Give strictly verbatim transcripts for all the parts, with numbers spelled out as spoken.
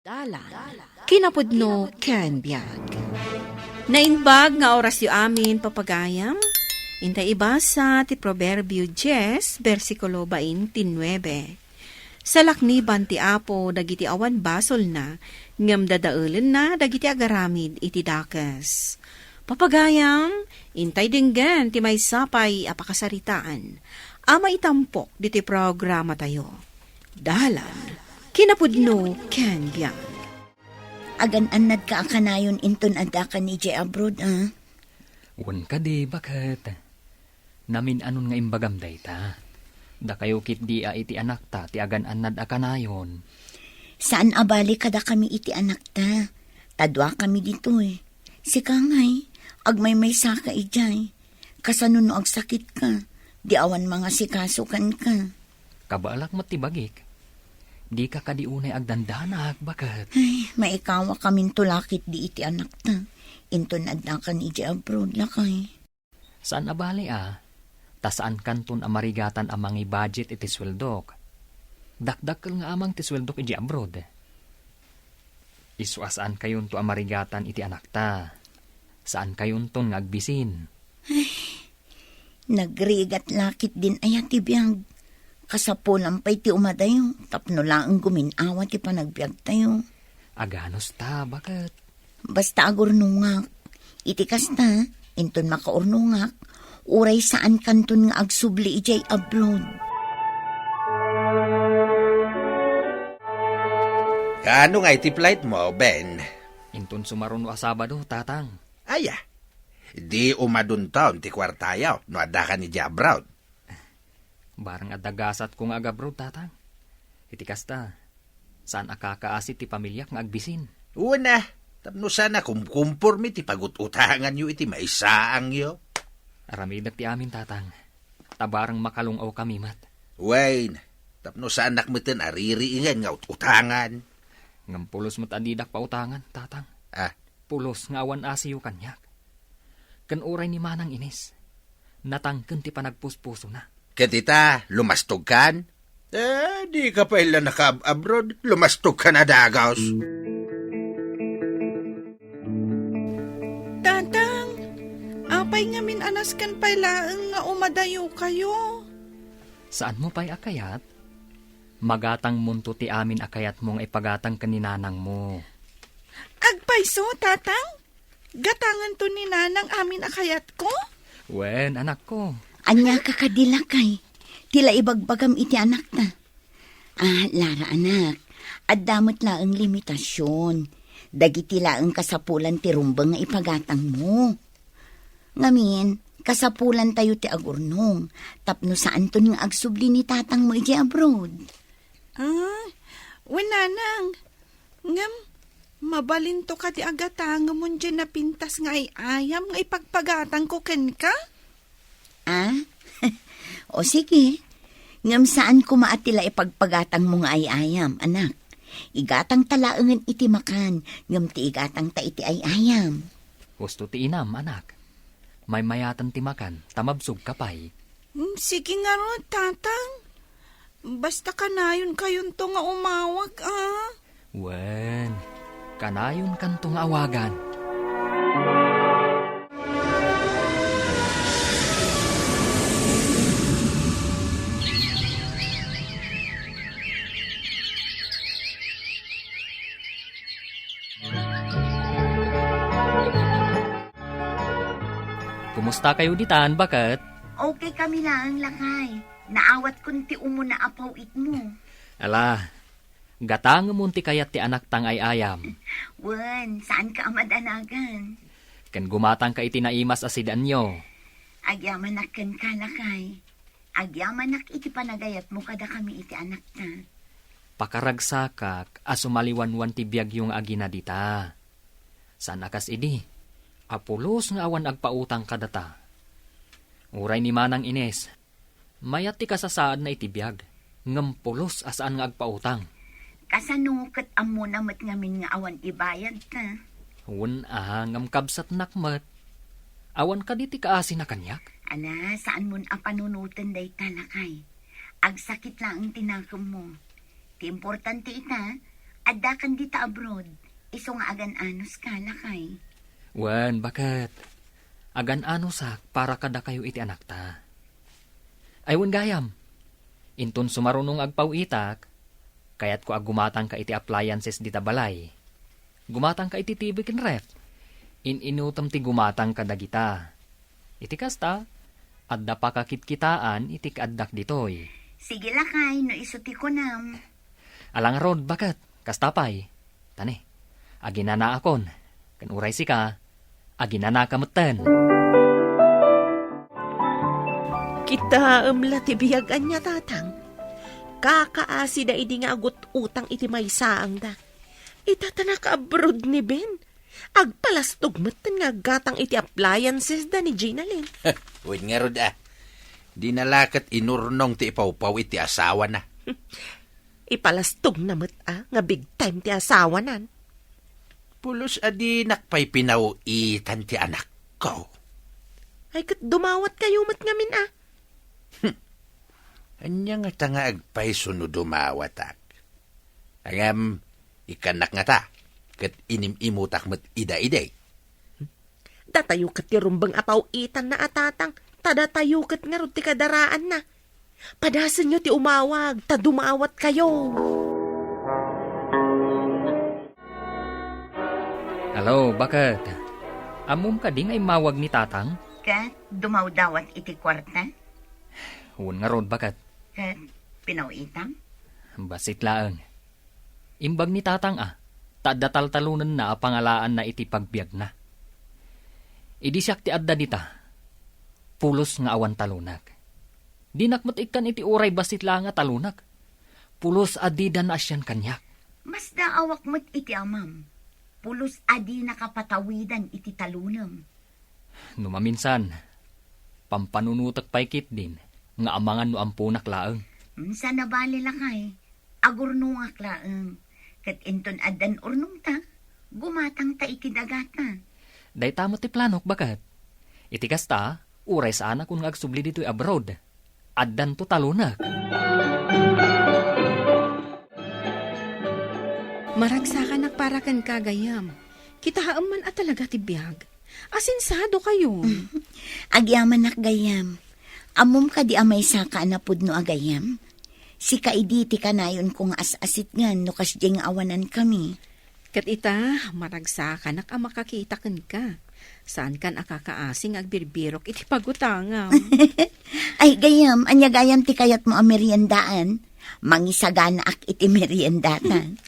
Dalan, kinapudno ken biag. Naimbag nga orasyo amin, papagayam. Intay ibasa ti Proverbio dies, bersikulo twenty-nine. Salakniban ti Apo dagiti awan basolna, ngem dadaelenna dagiti agaramid iti dakes. Papagayam, intay denggen ti maysa pay a pakasaritaan a maitampok ditoy programatayo. Dalan, kinapudno ken biag. Agan-annadka a kanayon inton addaka idiay abroad, a? Wen kadi, baket. Namin-anon nga imbagam dayta. Dakayo ketdi a iti anakta ti agan-annad a kanayon. Saan a bali kadakami iti anakta. Ta duakami ditoy. Sika ngay, agmaymaysaka idiay. Kasano no agsakitka, di awan mangasikaso kenka? Kabaalak met ti bagik. Dika kadi unay agdandanak, baket. Ay, maikawakaminto la ketdi iti anakta. Inton addaka idiay abroad, lakay. Saan a bali a, ta saankanton a marigatan a mangi-budget iti sueldok. Dakdakkel nga amang ti sueldok idiay abroad. Isu a saankayonto a marigatan iti anakta. Saankayonton nga agbisin. Ay, nagrigat la ketdin aya ti biag. Kasapulan pay ti umadayo, tapno laeng gumin-awa ti panagbiagtayo. Aganos ta, baket. Basta agurnongak. Iti kasta, inton makaurnongak, uray saankanton nga agsubli idiay abroad. Kaano nga iti flight mo, Ben? Inton sumaruno a Sabado, Tatang. Aya, di umaduntaw ti kuartayo no addaka idiay abroad. Barang adda gasatko nga agabroad, Tatang. Iti kasta, saan a kakaasi ti pamiliak nga agbisin. Wen a, tapno saan a kumkumpormi ti pagut-utanganyo iti maisaangyo. Aramidek ti amin, Tatang. Ta barang makalung-awkami met. Wen, tapno saanak meten a ririingen nga ut-utangan. Ngem pulos met a didak pautangan, Tatang. Ah, pulos nga awan asiyo kaniak. Ken uray ni Manang Ines, natangken ti panagpuspusona. Ket ita, lumastogkan? Eh, dika pay la nakaab-abroad, lumastogkan a dagus. Tatang, apay ngamin a nasken pay laeng nga umadayokayo? Saanmo pay a kayat? Magatangmonto ti amin a kayatmo nga ipagatang ken ni nanangmo. Agpayso, Tatang? Gatanganto ni nanang amin a kayatko? Wen, anakko. Ania ka kadi, lakay? Ti la ibagbagam iti anakta. Ah, Lara, anak, adda met laeng limitasion. Dagiti laeng kasapulan ti rumbeng nga ipagatangmo. Ngamin, kasapulantayo ti agurnong, tapno saanton nga agsubli ni tatangmo idiay abroad. Ah, wen, nanang. Ngem, mabalinto kadi a gatangemon diay napintas nga ay-ayam nga ipagpagatangko kenka? Ah? O sige. Ngem saan koma a ti la ipagpagatangmo nga ay-ayam, anak. Igatangta laengen iti makan, ngem ti igatangta iti ay-ayam. Husto ti inam, anak. Maymayaten ti makan, ta mabsogka pay. Mm, sige ngarud, Tatang. Basta kanayonkayonto nga umawag, a? Wen, kanayonkanto nga awagan. Kumustakayo ditan, baket? Okay kami laeng, lakay. Naawatkon ti umuna a paw-itmo. Ala, gatangemon ti kayat ti anakta nga ay-ayam. Wen, saanka a madanagan. Ken gumatangka iti naimas a sidaanyo. Agyamanak kenka, lakay. Agyamanak iti panagayatmo kadakami iti anakta. Pakaragsakak a sumaliwanwan ti biagyo nga agina dita. Saan a kas idi, a pulos nga awan agpautang kadata. Uray ni Manang Ines, mayat ti kasasaadna iti biag, ngem pulos a saan nga agpautang. Kasano ket ammona met ngamin nga awan ibayadta? Wen a, ngem kabsatnak met. Awan kadi ti kaasina kaniak? Ala, saanmon a panunoten dayta, lakay. Agsakit laeng ti nakemmo. Ti importante ita, Addakan dita abroad, isu nga agan-anuska, lakay. Wen, baket. Agan-anusak para kadakayo iti anakta. Ay, wen gayam. Inton sumaruno nga agpaw-itak, kayatko a gumatangka iti appliances dita balay. Gumatangka iti T V ken ref. In-inutem ti gumatang kadagita. Iti kasta, adda pakakitkitaan iti kaaddak ditoy. Sige, lakay, no isu ti kunam. Ala ngarud, baket, kasta pay. Tani, aginanaakon, ken uray sika, aginanaka metten. Kitaem la ti biag ania, Tatang. Kakaasida idi nga agut-utang iti maysaangda. Ita ta nakaabroad ni Ben. Agpalastog metten nga aggatang iti appliances da ni Ginalyn. Wen ngarud a. Dina la ket inurnong ti ipawpaw iti asawana. Ipalastogna met a nga big time ti asawanan. Pulos a dinak pay pinaw-itan ti anakko. Ay, ket dumawatkayo met ngamin a. Ania ngata nga agpayso no dumawatak? Ngem, ikkannak ngata, ket inim-imutak met ida idi. Datayo ket ti rumbeng a paw-itanna a, Tatang, ta datayo ket ngarud ti kadaraanna. Padasenyo ti umawag, ta dumawatkayo. Hello, baket. Ammom kadi nga immawag ni Tatang? Ket dumawdawat iti kuarta? Wen ngarud, baket. Ket pinaw-itam? Bassit laeng. Imbag ni Tatang a, ta adda taltalonenna a pangalaanna iti pagbiagna. Idi siak ti adda dita, pulos nga awan talonek. Dinak met ikkan iti uray bassit laeng a talonek. Pulos a dida naasian kaniak. Masdaawak met iti amam. Pulos a dinaka patawidan iti talonem. No maminsan, pampanunotek pay ketdin nga amangan no amponak laeng. Saan a bale, lakay, agurnongak laeng. Ket inton addan urnongta, gumatangta iti dagata. Dayta met ti planok, baket. Iti kasta, uray saanakon nga agsubli ditoy abroad. Addanto talonek. Maragsakanak para kenka, gayyem. Kitaem man a talaga ti biag. Asensadokayo. Agyamanak, gayyem. Ammom kadi a maysaka a napudno a gayyem? Sika idi ti kanayonko nga as-asitgan no kasdiay nga awanankami. Ket ita, maragsakanak a makakita kenka. Saankan a kakaasi nga agbirbirok iti pagutangam. Ay, gayyem, ania gayam ti kayatmo a meriendaan? Mangisaganaak iti meriendatan.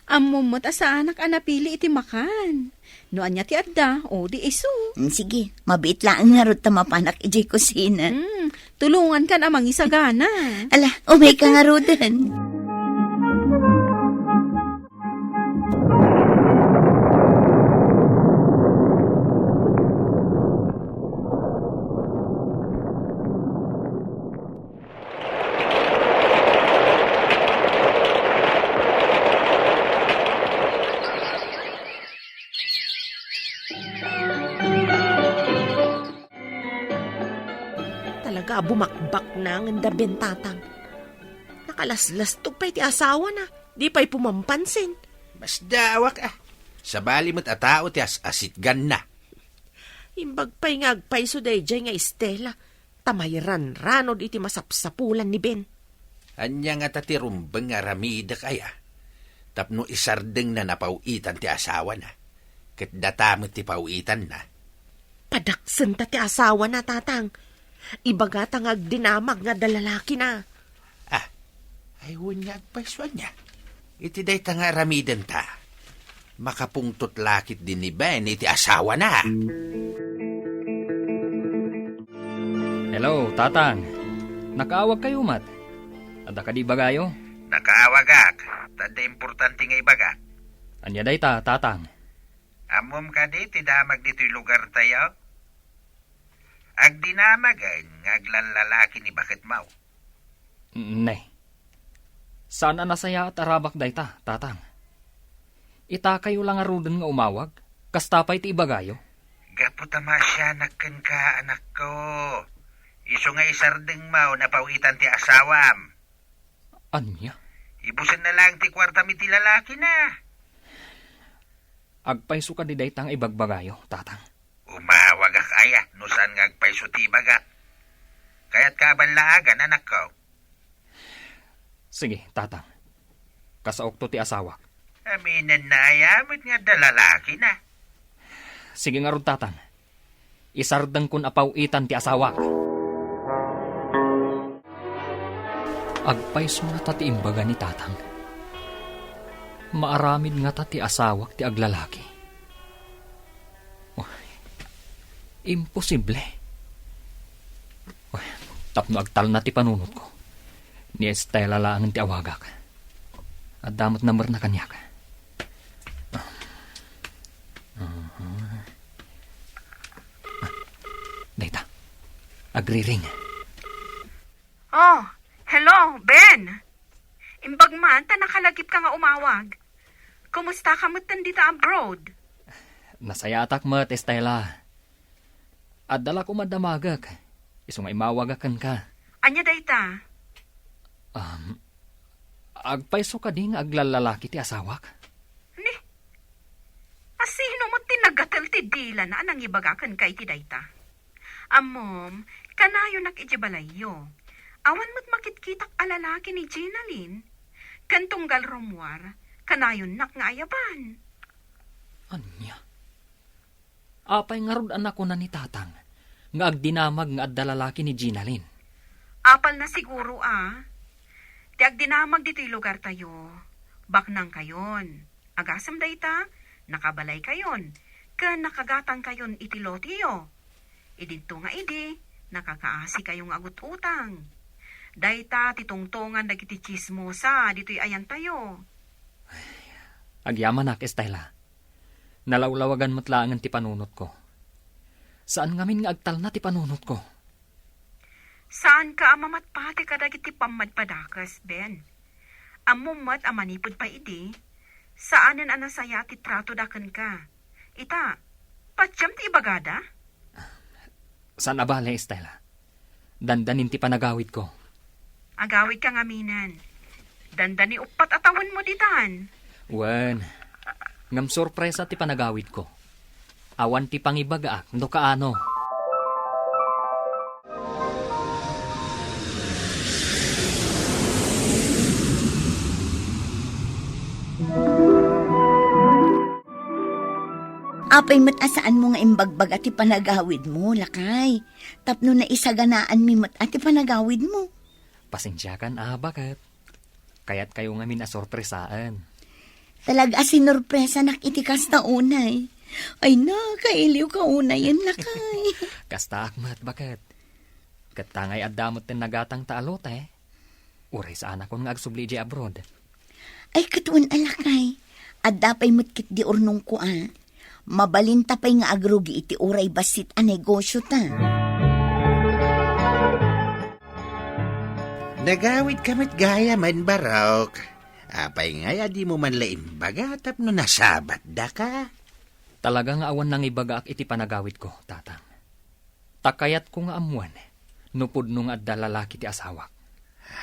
Ammom met a saanak a napili iti makan. No ania ti adda, o di isu. Mm, sige, mabiit laeng ngarud ta mapanak idiay kusina. Mm, tulongankan a mangisagana. Ala, umayka ngaruden. Talaga a bumakbaknangen da Ben, Tatang. Nakalaslastog pay ti asawana, di pay pumampansin. Masdaawak a. Sabali met a tao ti as-asitganna. Imbag pay nga agpayso daydiay nga Estela, ta mayranranod iti masapsapulan ni Ben. Ania ngata ti rumbeng nga aramidek aya? Tapno isardengna napaw-itan ti asawana, ket data met ti paw-itanna. Padaksenta ti asawana, Tatang. Ibagata nga agdinamag nga adda lalakina. Ah, ay wen nga agpayso ania? Iti dayta nga aramidenta, makapungtot la ketdi ni Ben iti asawana. Hello, Tatang. Nakaawagkayo met? Adda kadi ibagayo? Nakaawagak, ta adda importante nga ibagak. Ania dayta, Tatang? Ammom kadi ti damag ditoy lugartayo? Agdinamagen nga aglallalaki ni baketmo. Ne. Saan a nasayaat a rabak dayta, Tatang. Itakayo la ngaruden nga umawag, kasta pay ti ibagayo. Gapu ta maasianak kenka, anakko. Isu nga isardengmo napaw-itan ti asawam. Ania? Ibusenna laeng ti kuartam iti lalakina. Agpayso kadi dayta nga ibagbagayo, Tatang? Umawagak aya no saan nga agpayso ti ibagak. Kayatka a ballaagan, anakko? Sige, Tatang. Kasaokto ti asawak. Aminenna aya met nga adda lalakina? Sige ngarud, Tatang. Isardengkon a paw-itan ti asawak. Agpayso ngata ti imbaga ni Tatang. Maaramid ngata ti asawak ti aglalaki. Oh, imposible. Oh, tapno agtalna ti panunotko, ni Estela laengen ti awagak. Adda met numberna kaniak. Ah. Aha. Ah, dayta. Agriring. Oh, hello, Ben. Imbag man ta nakalagipka nga umawag. Kumusta ka met dita abroad? Nasayaatak met, Estela. Adda la koma damagek. Isu nga imawagak kenka. Ania dayta? Um, agpayso kadi nga aglallalaki ti asawak? Ni, asino met ti nagatel ti dilana a nangibaga kenka iti dayta? Ammom, kanayonak iti balayyo. Awan met makitkitak a lalaki ni Ginalyn. Ken tunggal rummuar, kanayonnak nga ayaban. Ania? Apay ngarud a nakuna ni Tatang nga agdinamag nga adda lalaki ni Ginalyn? Apalna siguro a ti agdinamag ditoy lugartayo, baknangkayon. Agasem dayta, nakabalaykayon, ken nakagatangkayon iti loteyo. Idinto nga idi, nakakaasikayo nga agut-utang. Dayta ti tungtongan dagiti tsismosa ditoy ayantayo. Agyamanak, Estela. Nalawlawagan met laengen ti panunotko. Saan ngamin nga agtalna ti panunotko. Saanka a mamatpati kadagiti pammadpadakes, Ben. Ammom met a manipud pay idi, saanen a nasayaat ti tratoda kenka. Ita, patiem ti ibagada? Saan a bale, Estela. Dandanin ti panagawidko. Agawidka ngaminen. Dandani uppat a tawenmo ditan. Wen, ngem sorpresa ti panagawidko. Awan ti pangibagaak no kaano. Apay met a saanmo nga imbagbaga ti panagawidmo, lakay? Tapno naisaganaanmi met a ti panagawidmo. Pasensiakan a, baket. Kayatkayo ngamin a sorpresaen. Talaga a sinorpresanak iti kasta unay. Ay, nakailiwka unayen, lakay. Kastaak met, baket. Ket ta ngay adda met ti nagatangta a lote, uray saanakon nga agsubli idiay abroad. Ay, ket wen a, lakay. Adda pay met ketdi urnongko a. Mabalinta pay nga agrugi iti uray bassit a negosiota. Nagawidka met gayamen, Barok. Apay ngay a dimo man la imbaga tapno nasabatdaka? Talaga nga awan nangibagaak iti panagawidko, Tatang. Ta kayatko nga ammoen no pudno nga adda lalaki ti asawak.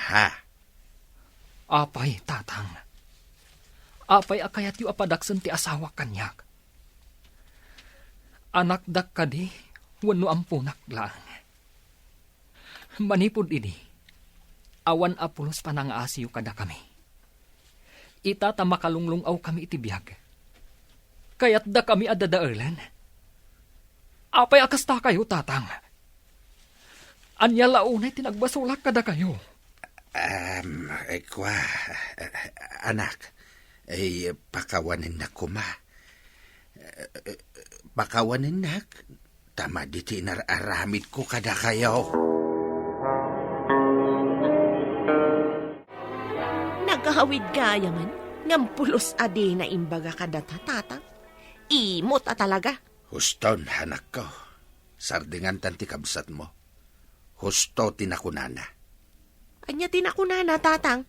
Ha? Apay, Tatang? Apay a kayatyo a padaksen ti asawak kaniak? Anakdak kadi wenno amponak laeng? Manipud idi, awan a pulos panangaasiyo kadakami. Ita ta makalunglung-awkami iti biag. Kayatdakami a dadaelen. Apay a kastakayo, Tatang? Ania la unay ti nagbasolak kadakayo? Am, eh, kua, eh, anak, eh, pakawanennak koma. Eh, pakawanennak, ta madi ti inar-aramidko kadakayo. Nagawid gayamen, ngem pulos a dina imbaga kadata, Tatang. Imot a talaga. Huston, anakko. Sardengantan ti kabsatmo. Husto ti nakunana. Ania ti nakunana, Tatang?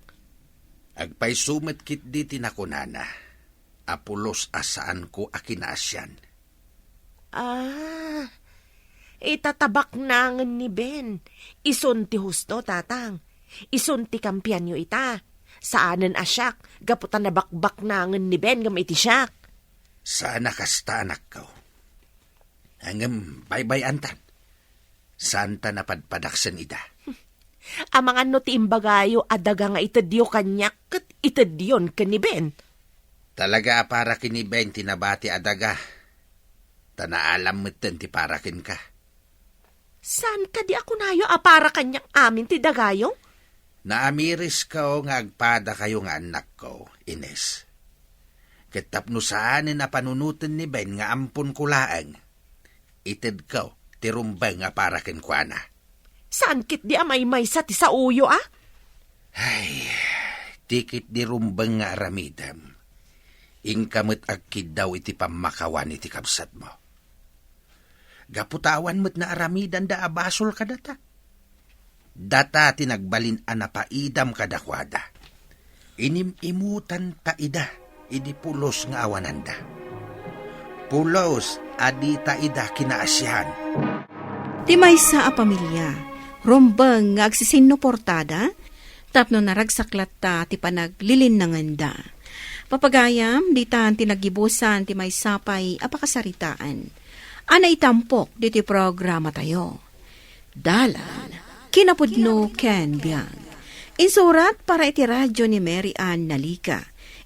Agpayso met ketdi ti nakunana a pulos a saanko a kinaasian. Ah, ita ta baknangen ni Ben. Isun ti husto, Tatang. Isun ti kampianyo ita. Saanen a siak, gapu ta nabakbaknangen ni Ben ngem iti siak. Saan a kasta, anakko. Ngem baybay-antan. Saanta napadpadaksen ida. Amangan no ti imbagayo a daga nga itedyo kaniak ket itedyon ken ni Ben. Talaga a para ken ni Ben ti nabati a daga. Ta naalam metten ti para kenka. Saan kadi a kunayo a para kaniak amin ti dagayo? Naamirisko nga agpadakayo nga annakko, Ines. Ket tapno saanen a panunoten ni Ben nga amponko laeng, itedko ti rumbeng a para kenkuana. Saan ketdi a maymaysa ti saoyo, a? Ay, ti ketdi rumbeng nga aramidem, inka met agkiddaw iti pammakawan iti kabsatmo. Gapu ta awan met naaramidanda a basol kadata. Data ti nagbalin a napaidam kadakuada. Inim-imutan ta ida idi pulos nga awananda. Pulos a dita ida kinaasian. Ti maysa a pamilia, rumbeng nga agsisinnuportada, tapno naragsak latta ti panaglilinnangenda. Papagayam, ditan ti naggibusan ti maysa pay a pakasaritaan a naitampok ditoy programatayo. Dalan, kinapudno ken biag. Insurat para iti radyo ni Mary Ann Nalica.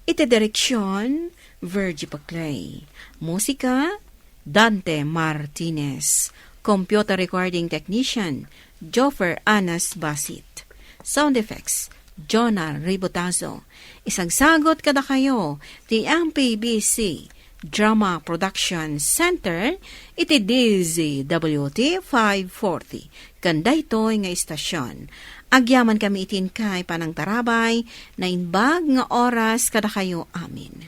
Iti direksyon, Virgie Paclay. Musika, Dante Martinez. Computer recording technician, Joffer Anas Basit. Sound effects, Jonah Ribotazo. Isagsagot kadakayo ti M P B C Drama Production Center iti D Z W T five forty. Ken daytoy nga istasyon, agyaman kami iti inkay panangtarabay, naimbag nga oras kadakayo amin.